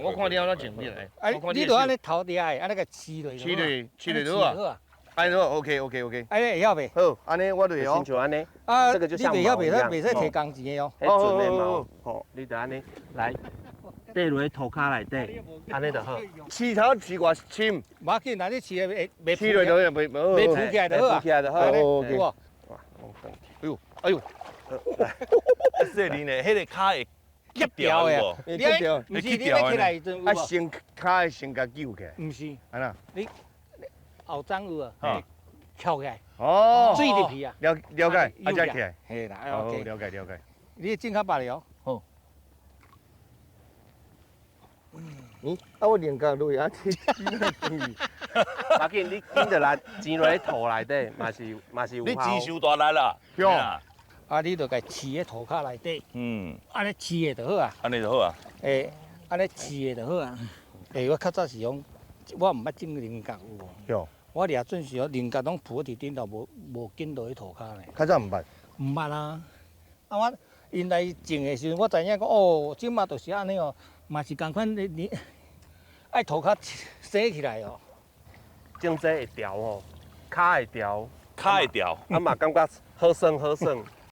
我看你按怎種，你來。啊，你就按呢頭佇遐，按呢共飼落。飼落，飼落就好啊。按呢 OK。按呢會曉袂？好，按呢我就會曉。親像按呢。啊，這個就像你袂曉袂使毛袂使提工錢的哦。彼陣的毛，吼，你就按呢來綴落去塗跤內底，按呢就好。飼頭飼偌深？無要緊，若你飼的會袂飼落就袂袂浮起來就好啊。浮起來就好。哦，哇，哎呦，哎呦，細膩呢，彼個跤會結掉的無？你愛，毋是你欲起來時陣有啊，無？先跤會先共揪起來。毋是，按怎？你後掌有啊？翹起來。哦。水入去啊。了了解，啊才起來。嘿啦好， ，OK。了解了解。你種較捌了。好。嗯，啊，我靈覺落去啊，無緊，你緊著來錢落去土內底，嘛是嘛是有你效。錢傷大力啦。對。啊，你就共飼佇塗跤內底。按呢飼的就好啊。按呢就好啊。欸，按呢飼的就好啊。欸，我較早是講，我毋捌種菱角有無？對。我掠準時哦，菱角攏浮佇頂頭，無無緊落去塗跤呢。較早毋捌。毋捌啊！啊，我𪜶來種的時陣，我知影講哦，這馬就是按呢哦，嘛是仝款，你你愛塗跤洗起來哦。種這會牢吼，跤會牢，跤會牢，啊嘛感覺好耍好耍。